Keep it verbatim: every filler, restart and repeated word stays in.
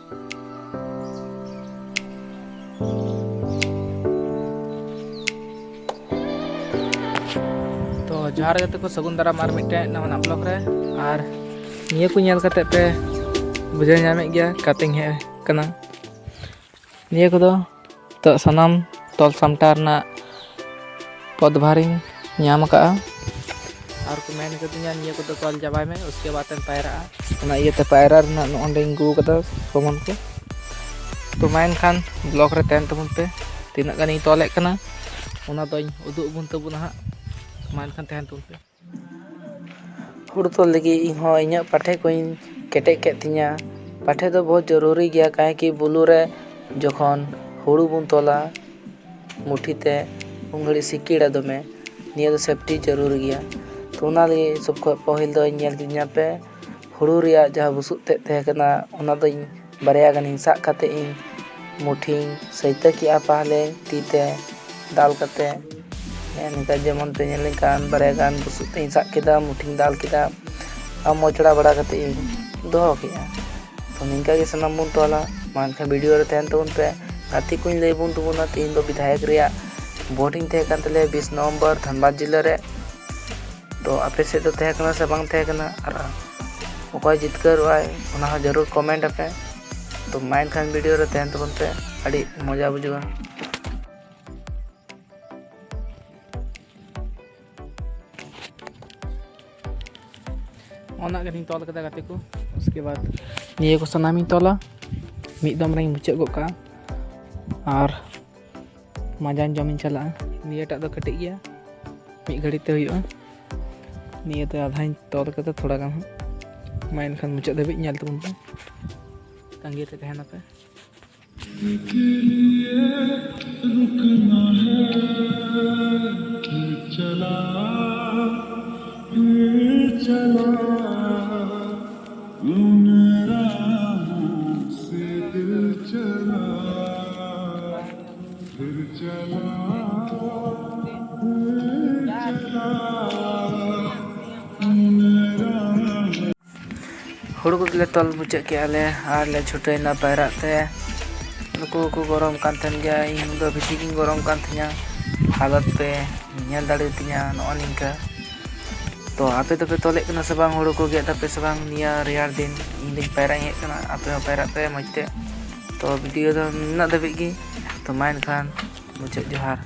ᱛᱚ ᱡᱚᱦᱟᱨ ᱜᱟᱛᱮ ᱠᱚ, ᱥᱟᱹᱜᱩᱱ ᱫᱟᱨᱟᱢ ᱟᱨ ᱢᱤᱫᱴᱮᱱ ᱱᱟᱣᱟᱱᱟᱜ ᱵᱞᱚᱜ ᱨᱮ᱾ ᱟᱨ ᱱᱤᱭᱟᱹ ᱠᱚ ᱧᱮᱞ ᱠᱟᱛᱮ ᱯᱮ ᱵᱩᱡᱷᱟᱹᱣ ᱧᱟᱢᱮᱫ ᱜᱮᱭᱟ ᱚᱠᱟᱛᱮᱧ ᱦᱮᱡ ᱟᱠᱟᱱᱟ᱾ ᱱᱤᱭᱟᱹ ᱠᱚᱫᱚ ᱱᱤᱛᱚᱜ ᱥᱟᱱᱟᱢ ᱛᱚᱞ ᱥᱟᱢᱴᱟᱣ ᱨᱮᱱᱟᱜ ᱯᱚᱫᱽᱵᱷᱟᱨᱤᱧ ᱧᱟᱢ ᱟᱠᱟᱫᱼᱟ᱾ ᱟᱨ ᱠᱚ ᱢᱮᱱ ᱠᱟᱫᱤᱧᱟ, "ᱱᱤᱭᱟᱹ ᱠᱚᱫᱚ ᱛᱚᱞ ᱪᱟᱵᱟᱭ ᱢᱮ, ᱩᱥᱠᱮ ᱵᱟᱫ ᱮᱢ ᱯᱟᱭᱨᱟᱜᱼᱟ᱾" ᱚᱱᱟ ᱤᱭᱟᱹᱛᱮ ᱯᱟᱭᱨᱟ ᱨᱮᱱᱟᱜ ᱱᱚᱜᱼᱚ ᱱᱚᱸᱰᱮᱧ ᱟᱹᱜᱩ ᱟᱠᱟᱫᱟ ᱥᱟᱢᱟᱱ ᱠᱚ᱾ ᱛᱚ ᱢᱟ ᱮᱱᱠᱷᱟᱱ ᱵᱞᱚᱜ ᱨᱮ ᱛᱟᱦᱮᱱ ᱛᱟᱵᱚᱱ ᱯᱮ, ᱛᱤᱱᱟᱹᱜ ᱜᱟᱱᱤᱧ ᱛᱚᱞᱮᱫ ᱠᱟᱱᱟ ᱚᱱᱟ ᱫᱚᱧ ᱩᱫᱩᱜ ᱟᱵᱚᱱ ᱛᱟᱵᱚᱱᱟ ᱦᱟᱸᱜ᱾ ᱢᱟ ᱮᱱᱠᱷᱟᱱ ᱛᱟᱦᱮᱱ ᱛᱟᱵᱚᱱ ᱯᱮ᱾ ᱦᱩᱲᱩ ᱛᱚᱞ ᱞᱟᱹᱜᱤᱫ ᱤᱧ ᱦᱚᱸ ᱤᱧᱟᱹᱜ ᱯᱟᱴᱷᱮ ᱠᱚᱧ ᱠᱮᱴᱮᱡ ᱠᱮᱫ ᱛᱤᱧᱟᱹ᱾ ᱯᱟᱴᱷᱮ ᱫᱚ ᱵᱚᱦᱩᱛ ᱡᱚᱨᱩᱨᱤ ᱜᱮᱭᱟ, ᱠᱟᱦᱮᱸ ᱠᱤ ᱵᱩᱞᱩ ᱨᱮ ᱡᱚᱠᱷᱚᱱ ᱦᱩᱲᱩ ᱵᱚᱱ ᱛᱚᱞᱟ ᱢᱩᱴᱷᱤ ᱛᱮ, ᱩᱱ ᱜᱷᱟᱹᱲᱤᱡ ᱥᱤᱠᱤᱲᱟ ᱫᱚᱢᱮ᱾ ᱱᱤᱭᱟᱹ ᱫᱚ ᱥᱮᱯᱴᱤ ᱡᱚᱨᱩᱨᱤ ᱜᱮᱭᱟ᱾ ᱛᱚ ᱚᱱᱟ ᱞᱟᱹᱜᱤᱫ ᱥᱚᱵ ᱠᱷᱚᱱ ᱯᱟᱹᱦᱤᱞ ᱫᱚᱧ ᱧᱮᱞ ᱠᱮᱫᱤᱧᱟ ᱯᱮ ᱦᱩᱲᱩ ᱨᱮᱭᱟᱜ ᱡᱟᱦᱟᱸ ᱵᱩᱥᱩᱵ ᱛᱮᱫ ᱛᱟᱦᱮᱸ ᱠᱟᱱᱟ, ᱚᱱᱟ ᱫᱚᱧ ᱵᱟᱨᱭᱟ ᱜᱟᱱᱤᱧ ᱥᱟᱵ ᱠᱟᱛᱮ ᱤᱧ ᱢᱩᱴᱷᱤᱧ ᱥᱟᱹᱭᱛᱟᱹ ᱠᱮᱜᱼᱟ ᱯᱟᱦᱞᱮ ᱛᱤ ᱛᱮ ᱫᱟᱞ ᱠᱟᱛᱮ᱾ ᱦᱮᱸ, ᱱᱤᱝᱠᱟ ᱡᱮᱢᱚᱱ ᱯᱮ ᱧᱮᱞ ᱞᱮᱱᱠᱷᱟᱱ ᱵᱟᱨᱭᱟ ᱜᱟᱱ ᱵᱩᱥᱩᱵ ᱛᱮᱧ ᱥᱟᱵ ᱠᱮᱫᱟ, ᱢᱩᱴᱷᱤᱧ ᱫᱟᱞ ᱠᱮᱫᱟ ᱟᱨ ᱢᱚᱪᱲᱟ ᱵᱟᱲᱟ ᱠᱟᱛᱮ ᱤᱧ ᱫᱚᱦᱚ ᱠᱮᱜᱼᱟ᱾ ᱛᱚ ᱱᱤᱝᱠᱟ ᱜᱮ ᱥᱟᱱᱟᱢ ᱵᱚᱱ ᱛᱚᱞᱟ᱾ ᱢᱟ ᱮᱱᱠᱷᱟᱱ ᱵᱷᱤᱰᱤᱭᱳ ᱨᱮ ᱛᱟᱦᱮᱱ ᱛᱟᱵᱚᱱ ᱯᱮ᱾ ᱜᱟᱛᱮ ᱠᱚᱧ ᱞᱟᱹᱭ ᱵᱚᱱ ᱛᱟᱵᱚᱱᱟ, ᱛᱮᱦᱮᱧ ᱫᱚ ᱵᱤᱫᱷᱟᱭᱚᱠ ᱨᱮᱭᱟᱜ ᱵᱷᱳᱴᱤᱝ ᱛᱟᱦᱮᱸ ᱠᱟᱱ ᱛᱟᱞᱮᱭᱟ ᱵᱤᱥ ᱱᱚᱵᱷᱮᱢᱵᱚᱨ ᱫᱷᱟᱱᱵᱟᱫᱽ ᱡᱮᱞᱟ ᱨᱮ᱾ ᱛᱚ ᱟᱯᱮ ᱥᱮᱫ ᱫᱚ ᱛᱟᱦᱮᱸ ᱠᱟᱱᱟ ᱥᱮ ᱵᱟᱝ ᱛᱟᱦᱮᱸ ᱠᱟᱱᱟ, ᱟᱨ ᱚᱠᱚᱭ ᱡᱤᱛᱠᱟᱹᱨᱚᱜᱼᱟᱭ ᱚᱱᱟ ᱦᱚᱸ ᱡᱟᱹᱨᱩᱲ ᱠᱚᱢᱮᱱᱴ ᱟᱯᱮ᱾ ᱛᱚ ᱢᱟ ᱮᱱᱠᱷᱟᱱ ᱵᱷᱤᱰᱤᱭᱳ ᱨᱮ ᱛᱟᱦᱮᱱ ᱛᱟᱵᱚᱱ ᱯᱮ, ᱟᱹᱰᱤ ᱢᱚᱡᱟ ᱵᱩᱡᱩᱜᱼᱟ᱾ ᱚᱱᱟ ᱜᱮᱞᱤᱧ ᱛᱚᱞ ᱠᱟᱫᱟ ᱜᱟᱛᱮ ᱠᱚ᱾ ᱩᱥᱠᱮ ᱵᱟᱫ ᱱᱤᱭᱟᱹ ᱠᱚ ᱥᱟᱱᱟᱢᱤᱧ ᱛᱚᱞᱟ, ᱢᱤᱫ ᱫᱚᱢ ᱨᱤᱧ ᱢᱩᱪᱟᱹᱫ ᱜᱚᱫ ᱠᱟᱜᱼᱟ᱾ ᱟᱨ ᱢᱟᱸᱡᱟᱱ ᱡᱚᱢᱤᱧ ᱪᱟᱞᱟᱜᱼᱟ᱾ ᱱᱤᱭᱟᱹᱴᱟᱜ ᱫᱚ ᱠᱟᱹᱴᱤᱡ ᱜᱮᱭᱟ, ᱢᱤᱫ ᱜᱷᱟᱹᱲᱤᱡ ᱛᱮ ᱦᱩᱭᱩᱜᱼᱟ᱾ ᱱᱤᱭᱟᱹ ᱫᱚ ᱟᱫᱷᱟᱧ ᱛᱚᱞ ᱠᱟᱫᱟ ᱛᱷᱚᱲᱟ ᱜᱟᱱ ᱦᱟᱸᱜ᱾ ᱢᱟ ᱮᱱᱠᱷᱟᱱ ᱢᱩᱪᱟᱹᱫ ᱫᱷᱟᱹᱵᱤᱡ ᱧᱮᱞ ᱛᱟᱵᱚᱱ ᱯᱮ, ᱛᱟᱺᱜᱤ ᱨᱮ ᱛᱟᱦᱮᱱᱟᱯᱮ᱾ ᱦᱩᱲᱩ ᱠᱚᱜᱮ ᱞᱮ ᱛᱚᱞ ᱢᱩᱪᱟᱹᱫ ᱠᱮᱜᱼᱟ ᱞᱮ ᱟᱨ ᱞᱮ ᱪᱷᱩᱴᱟᱹᱣᱮᱱᱟ ᱯᱟᱭᱨᱟᱜ ᱛᱮ᱾ ᱱᱩᱠᱩ ᱦᱚᱸᱠᱚ ᱜᱚᱨᱚᱢ ᱠᱟᱱ ᱛᱟᱦᱮᱱ ᱜᱮᱭᱟ, ᱤᱧ ᱫᱚ ᱵᱮᱥᱤ ᱜᱤᱧ ᱜᱚᱨᱚᱢ ᱠᱟᱱ ᱛᱟᱦᱮᱱᱟ᱾ ᱦᱟᱞᱚᱛ ᱯᱮ ᱧᱮᱞ ᱫᱟᱲᱮᱭᱟᱛᱤᱧᱟ ᱱᱚᱜᱼᱚ ᱱᱤᱝᱠᱟ᱾ ᱛᱚ ᱟᱯᱮ ᱫᱚᱯᱮ ᱛᱚᱞᱮᱫ ᱠᱟᱱᱟ ᱥᱮ ᱵᱟᱝ? ᱦᱩᱲᱩ ᱠᱚ ᱜᱮᱫ ᱫᱟᱯᱮ ᱥᱮ ᱵᱟᱝ? ᱱᱤᱭᱟᱹ ᱨᱮᱭᱟᱲ ᱫᱤᱱ ᱤᱧ ᱫᱚᱧ ᱯᱟᱭᱨᱟᱧ ᱦᱮᱡ ᱠᱟᱱᱟ, ᱟᱯᱮ ᱦᱚᱸ ᱯᱟᱭᱨᱟᱜ ᱯᱮ ᱢᱚᱡᱽ ᱛᱮ᱾ ᱛᱚ ᱵᱷᱤᱰᱤᱭᱳ ᱫᱚ ᱱᱤᱱᱟᱹᱜ ᱫᱷᱟᱹᱵᱤᱡ ᱜᱮ᱾ ᱛᱚ ᱢᱟ ᱮᱱᱠᱷᱟᱱ ᱢᱩᱪᱟᱹᱫ ᱡᱚᱦᱟᱨ᱾